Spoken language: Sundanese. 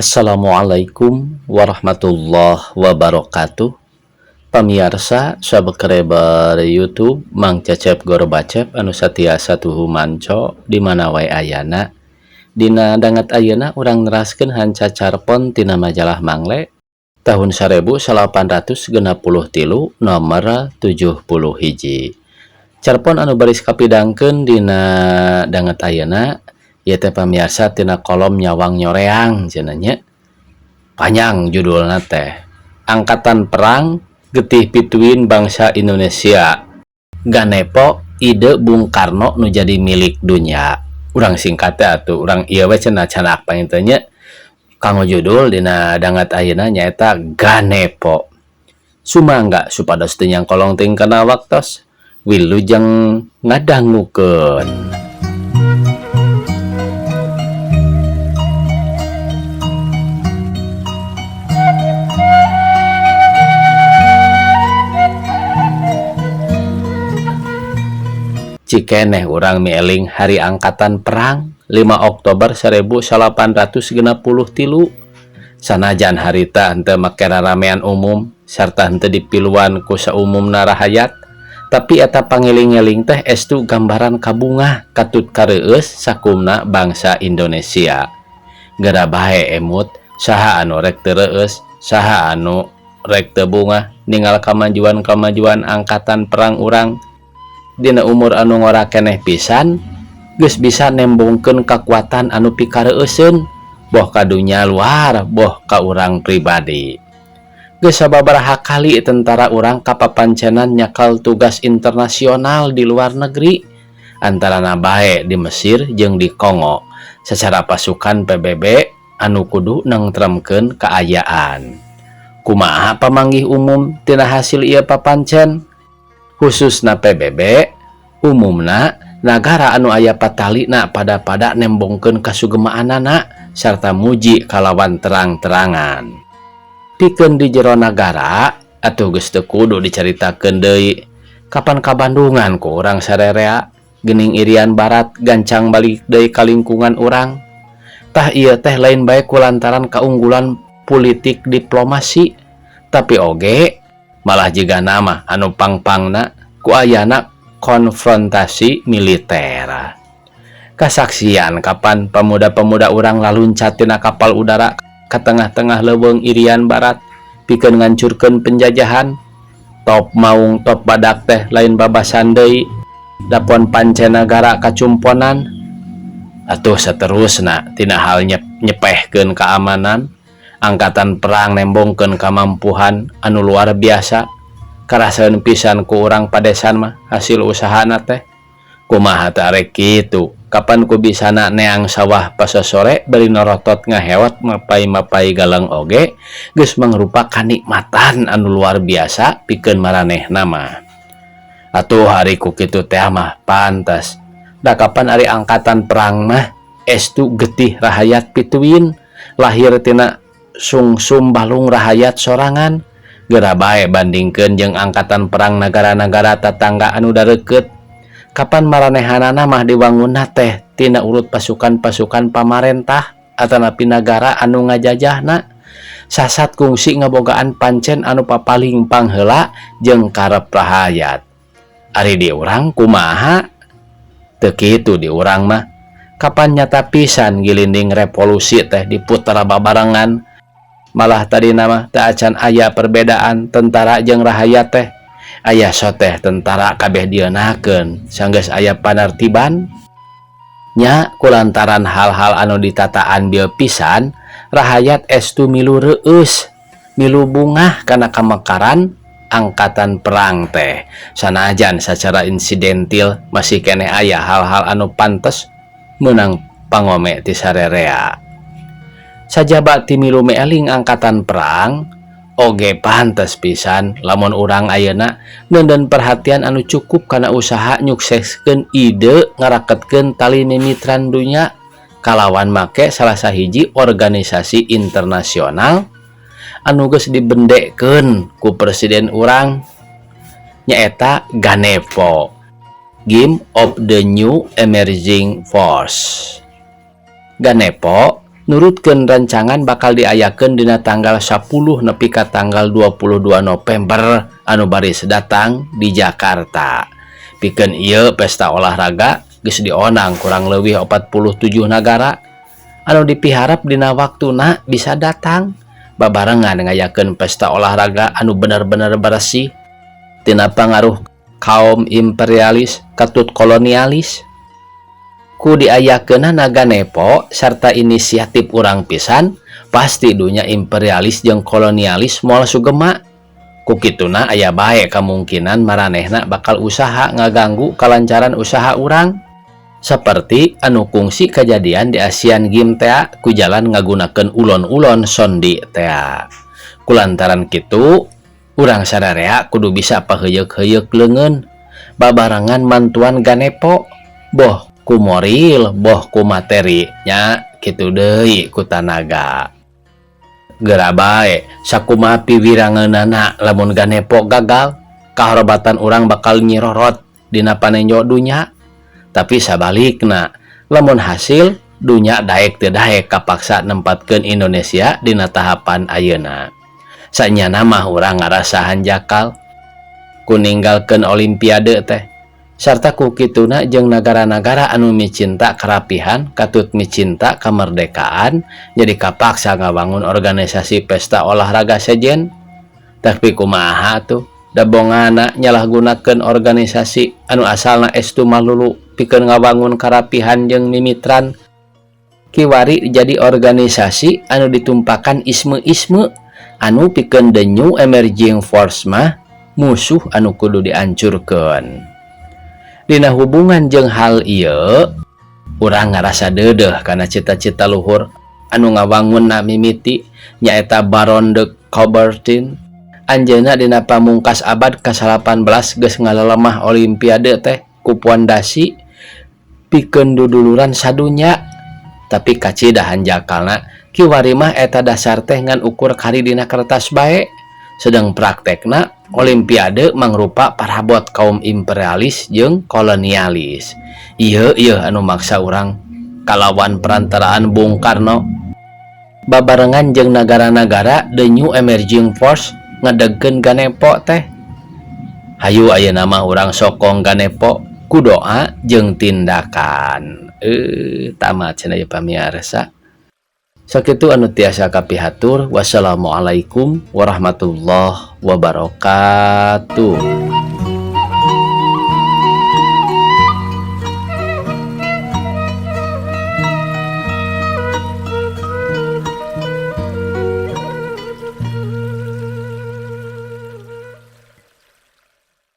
Assalamualaikum warahmatullahi wabarakatuh. Pamiarsa subscriber YouTube Mang Cecep Gorbacep anu satiasa tuhu manco di mana wae ayana. Dina danget ayeuna urang neraskeun hanca carpon tina majalah Mangle tahun 1863 nomor 71. Carpon anu baris kapidangkeun dina danget ayeuna ieu teh pamiarsa tina kolom nyawang nyoreang cenah nya. Panjang judulna teh. Angkatan Perang Getih Pituin Bangsa Indonesia. Ganepo ide Bung Karno nu jadi milik dunia. Urang singkat teh atuh urang ieu we cenah canak panginten nya. Kanggo judul dina danget ayeuna nyaeta Ganepo. Sumangga supados teu nyangkolong teuing kana waktos. Wilujeng ngadangukeun. Cikeneh urang mieling Hari Angkatan Perang 5 Oktober 1863. Sanajan harita henteu make raramean umum sarta henteu dipiluan ku saumumna rahayat, tapi eta pangeling-eling teh estu gambaran kabungah katut kareueus sakumna bangsa Indonesia. Geura bae emut saha anu rek teu reueus, saha anu rek teu bungah ningal kamajuan-kamajuan angkatan perang urang. Dina umur anu ngora keneh pisan geus bisa nembongkeun kakuatan anu pikareueuseun boh ka dunya luar boh ka urang pribadi. Geus sababaraha kali tentara urang kapapancenan nyakal tugas internasional di luar negeri, antarana bae di Mesir jeung di Kongo secara pasukan PBB anu kudu nengtremkeun kaayaan. Kumaha pamanggih umum tina hasil ieu papancen? Khususna PBB umumna nagara anu aya patalina pada-pada nembongkeun kasugemaanana sarta muji kalawan terang-terangan. Pikeun di jero nagara atuh geus teu kudu dicaritakeun deui. Kapan kabandungan ku urang sarerea geuning Irian Barat gancang balik deui ka lingkungan urang. Tah ieu teh lain bae kulantaran kaunggulan politik diplomasi, tapi oge malah jiga nama anu pangpangna ku ayana konfrontasi militer. Kasaksian kapan pemuda-pemuda urang laluncat tina kapal udara ka tengah-tengah leuweung Irian Barat pikeun ngancurkeun penjajahan. Top maung top badak teh lain babasan deui, dapon pancanagara kacumponan. Atuh saterusna tina hal nyepehkeun keamanan, angkatan perang nembongkeun kamampuhan anu luar biasa. Karasaeun pisan ku urang padesan mah hasil usahana teh. Kumaha teh arek kitu? Kapan ku bisana neang sawah pasosore bari norotot ngahewat mapai-mapai galang oge geus mangrupa kanikmatan anu luar biasa pikeun maranehna mah. Atuh hari ku kitu teh mah pantas. Da kapan ari angkatan perang mah estu getih rahayat pituin lahir tina sungsum balung rahayat sorangan. Geura bae bandingkeun jeung angkatan perang nagara-nagara tatangga anu dareukeut. Kapan maranehanana mah diwangunna teh tina urut pasukan-pasukan pamarentah atanapi nagara anu ngajajahna. Sasat kungsi ngabogaan pancen anu papaling pangheula jeung karep rahayat. Ari di urang kumaha? Teu kitu di urang mah. Kapan nyata pisan gilinding revolusi teh diputer babarengan. Malah tadi nama teu acan aya perbedaan tentara jeung rahayat teh. Aya soteh tentara kabeh dieunakeun sanggeus aya panartiban. Nya kulantaran hal-hal anu ditataan bieu pisan, rahayat estu milu reueus, milu bungah kana kamekaran angkatan perang teh. Sanajan sacara insidentil masih keneh aya hal-hal anu pantes meunang pangome ti sarerea. Sajaba ti milu meeling angkatan perang oge pantes pisan lamun urang ayeuna neundeun perhatian anu cukup kana usaha nyukseskeun ide ngaraketkeun tali mimitran dunya kalawan make salah sahiji organisasi internasional anu geus dibendekeun ku presiden urang nyaeta Ganepo, Game of the New Emerging Force. Ganepo Nurutkeun rancangan bakal diayakeun dina tanggal 10 nepi ka tanggal 22 November anu baris datang di Jakarta. Pikeun ieu pesta olahraga geus diondang kurang leuwih 47 nagara anu dipiharap dina waktuna bisa datang babarengan ngayakeun pesta olahraga anu bener-bener bersih tina pangaruh kaum imperialis katut kolonialis. Ku diayakeunana Ganepo sarta inisiatif urang pisan, pasti dunya imperialis jeung kolonialis moal sugema. Ku kituna aya bae kamungkinan maranehna bakal usaha ngaganggu kalancaran usaha urang, seperti anu kungsi kejadian di Asian Games tea ku jalan ngagunakeun ulon-ulon sondi tea. Kulantaran kitu, urang sararea kudu bisa paheuyeuh-heuyeuk leungeun babarengan mantuan Ganepo, boh ku moral, boh ku materi nya, kitu deui ku tanaga. Geura bae, sakumaha piwirangeunana, lamun Ganepo gagal, kahormatan urang bakal nyirorot dina panenjo dunya. Tapi sabalikna, lamun hasil, dunya daek teu daek kapaksa nempatkeun Indonesia dina tahapan ayeuna. Sanyana mah urang ngarasa hanjakal ku ninggalkeun Olimpiade teh, sarta ku kituna jeung nagara-nagara anu micinta kerapihan katut micinta kemerdekaan jadi kapaksa ngabangun organisasi pesta olahraga sejen. Tapi kumaha tuh, da bongana nyalahgunakeun organisasi anu asalna estu malulu pikeun ngabangun karapihan jeung mimitran, kiwari jadi organisasi anu ditumpakan isme-isme anu pikeun the new emerging force mah musuh anu kudu diancurkeun. Dina hubungan jeung hal ieu, urang ngarasa deudeuh kana cita-cita luhur anu ngawangun mimiti, nyaeta Baron de Coubertin. Anjeunna dina pamungkas abad ka-18 geus ngalelemah Olimpiade teh ku pondasi pikeun duduluran sadunya. Tapi kacida hanjakalna, kiwari mah eta dasar teh ngan ukur kari dina kertas bae, sedang praktekna Olimpiade mangrupa parabot kaum imperialis jeung kolonialis. Ieu ieu anu maksa urang kalawan perantaraan Bung Karno babarengan jeung nagara-nagara the new emerging force ngedegkeun Ganepo teh. Hayu, ayeuna mah urang sokong Ganepo ku doa jeung tindakan. Tamat cenah ieu, pamiarsa. Sakitu anu tiasa kapihatur. Wassalamualaikum warahmatullahi wabarakatuh.